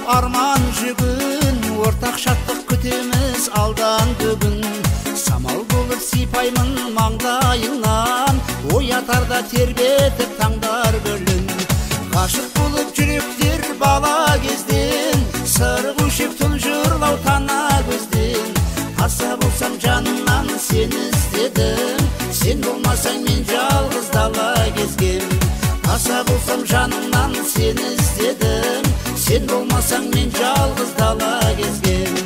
Арқалап арман жүгін, ортақ шаттық күтеміз алдан бүгін. Самал болып сипаймын маңдайыңнан, оятарда тербетіп таңдар гүлін. Ғашық болып жүректер бала кезден, сыр көшіп тұнжырлау тана көзден. Аса болсам жанымнан сені іздедім, сен болмасаң мен жалғыз дала кезгем. Аса болсам жанымнан сені іздедім, сен болмасаң мен жалғыз дала кезгем.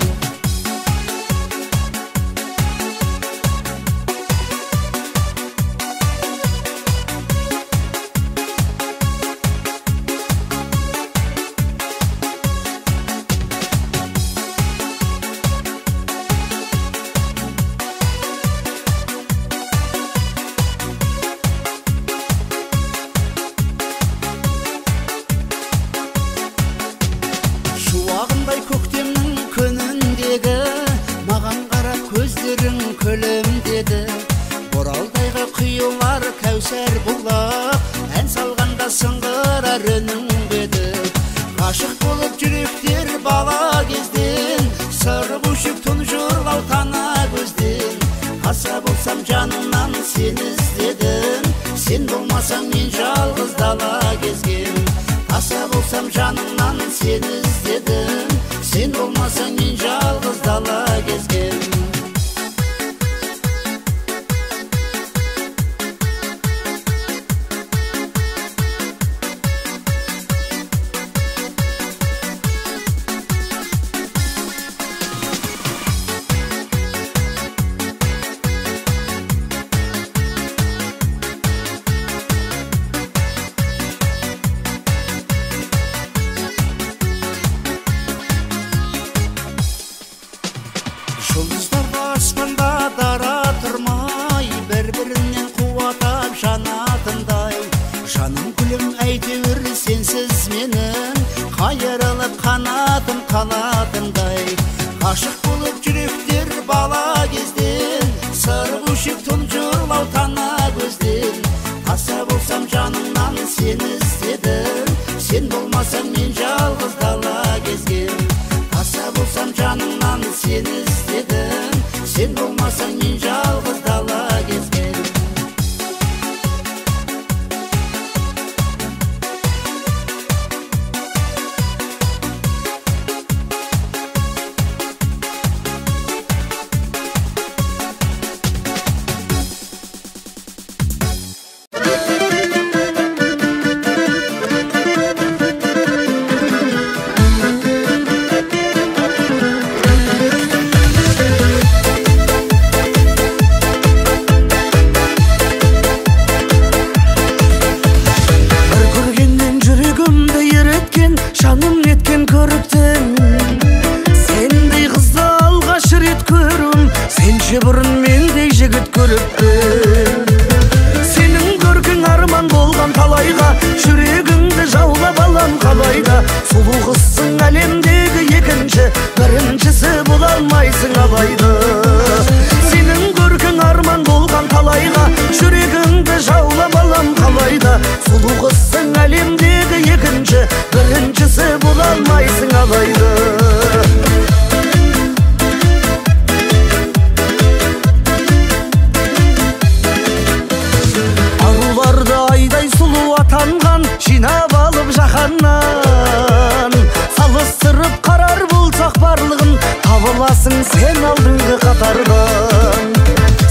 Шуағындай көктемнің күніндегі, маған қарап көздерің күлімдеді. Боралдайға құйылар кәусар бұлақ, ән салғанда сыңғырар үнің беті. Ғашық болып жүректер бала кезден, сыр көшіп тұнжырлау тана көзден. Аса болсам жанымнан сені іздедім, сен болмасаң мен жалғыз дала кезгем. Аса болсам жанымнан сені іздедім, сен болмасаң мен жалғыз дала кезгем. Жұлдыздар аспанда дара тұрмай, бір-бірінен қуатап жанатындай. Жаным гүлім әйтеуір сенсіз менің, қайырылып қанатым қалатындай. Ғашық болып жүректер бала кезден, сыр көшіп тұнжырлау тана көзден. Аса болсам жанымнан сені іздедім, сен болмасаң мен жалғыз дала кезгем. Аса болсам жанымнан сені іздедім, сен болмасаң мен жалғыз дала кезгем. Жаным неткен көріктің, сендей қызды алғаш рет көруім, сенше бұрын мендей жігіт көріппін. Сенің көркің арман болған талайға, жүрегіңді жаулап алам қалайда. Сұлу қызсың әлемдегі екінші, біріншісі бола алмайсың алайда. Сенің көркің арман болған талайға, жүрегіңді жаулап алам қалайда. Сұлу қызсың әлемдегі екінші, біріншісі бола алмайсың алайда. Аруларды айдай сұлу атанған, жинап алып жаһаннан. Салыстырып қарар болсақ барлығын, табыласың сен алдыңғы қатардан.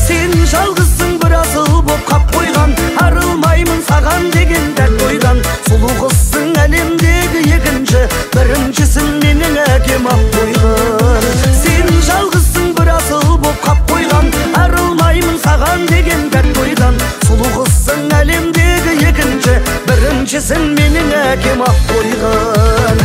Сен жалғызсың бір асыл боп қап қойған, арылмаймын саған деген дәт ойдан. Сұлу қызсың әлемдегі екінші, біріншісін менің әкем ақ қойған. Сен жалғызсың бір асыл боп қап қойған, арылмаймын саған деген дәт ойдан. Сұлу қызсың әлемдегі екінші, біріншісін менің әкем ақ қойған.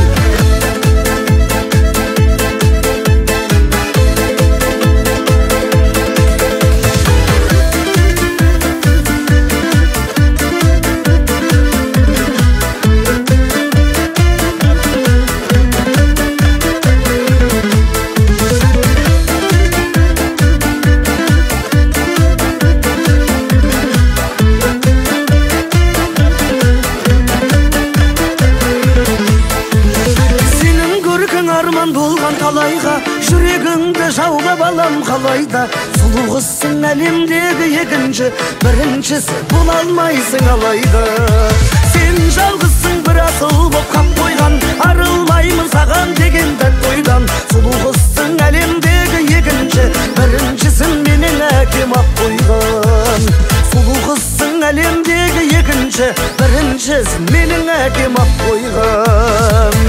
Арман болған талайға, жүрегіңді жаулап алам қалайда. Сұлу қызсың әлемдегі екінші, біріншісі бола алмайсың алайда. Сен жалғызсың бір асыл боп қап қойған, арылмаймын саған деген дәт ойдан. Сұлу қызсың әлемдегі екінші, біріншісін менің әкем ап қойған. Сұлу қызсың әлемдегі екінші, біріншісін менің әкем ап қойған.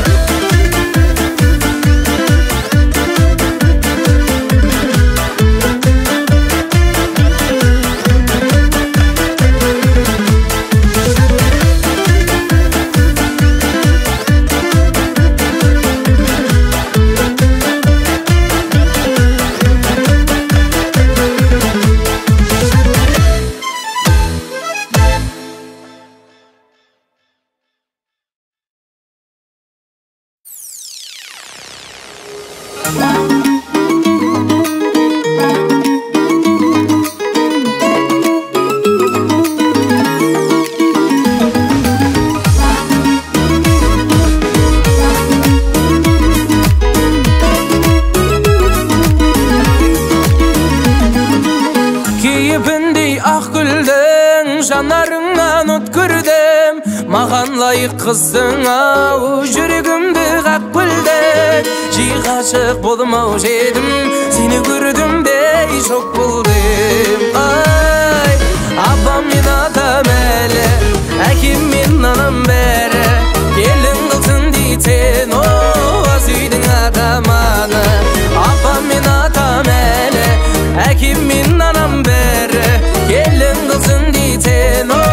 Қыздың ау, жүрегімді қақ бөлді. Жиі ғашық болмау едім, сені көрдім де шок болдым. Ай, апам мен атам әлі, әкем мен анам бәрі келін қылсын дейтін, о, аз үйдің атаманы. Апам мен атам әлі, әкем мен анам бәрі келін қылсын дейтін, о,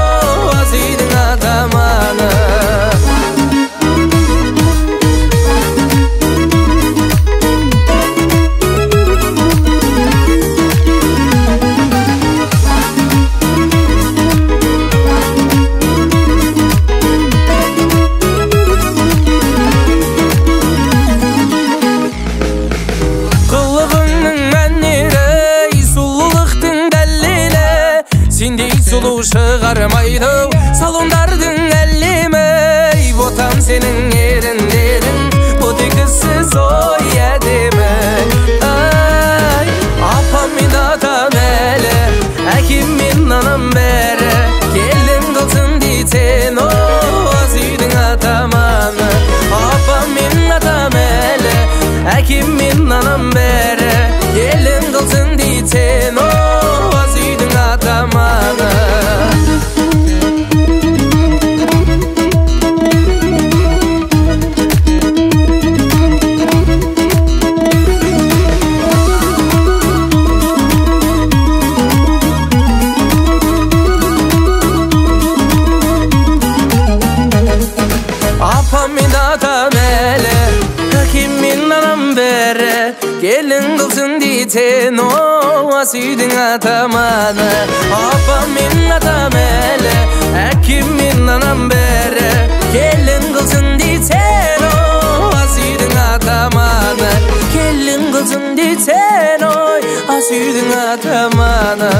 аз үйдің атаманы. Шығармайды салондардың әлемі, ботам сенің еріндерің, ботекісіз ой әдемі. Ай, апам мен атам әлі, әкем мен анам бәрі келін қылсын дейтін, о, аз үйдің атаманы. Апам мен атам әлі, әкем мен анам бәрі келін қылсын дейтін, о, аз үйдің атаманы. Келін қылсын дейтін, о, ас үйдің атаманы. Апам мен атам әлі, әкем мен анам бәрі келін қылсын дейтін, о, ас үйдің атаманы. Келін қылсын дейтін, ой, ас үйдің атаманы.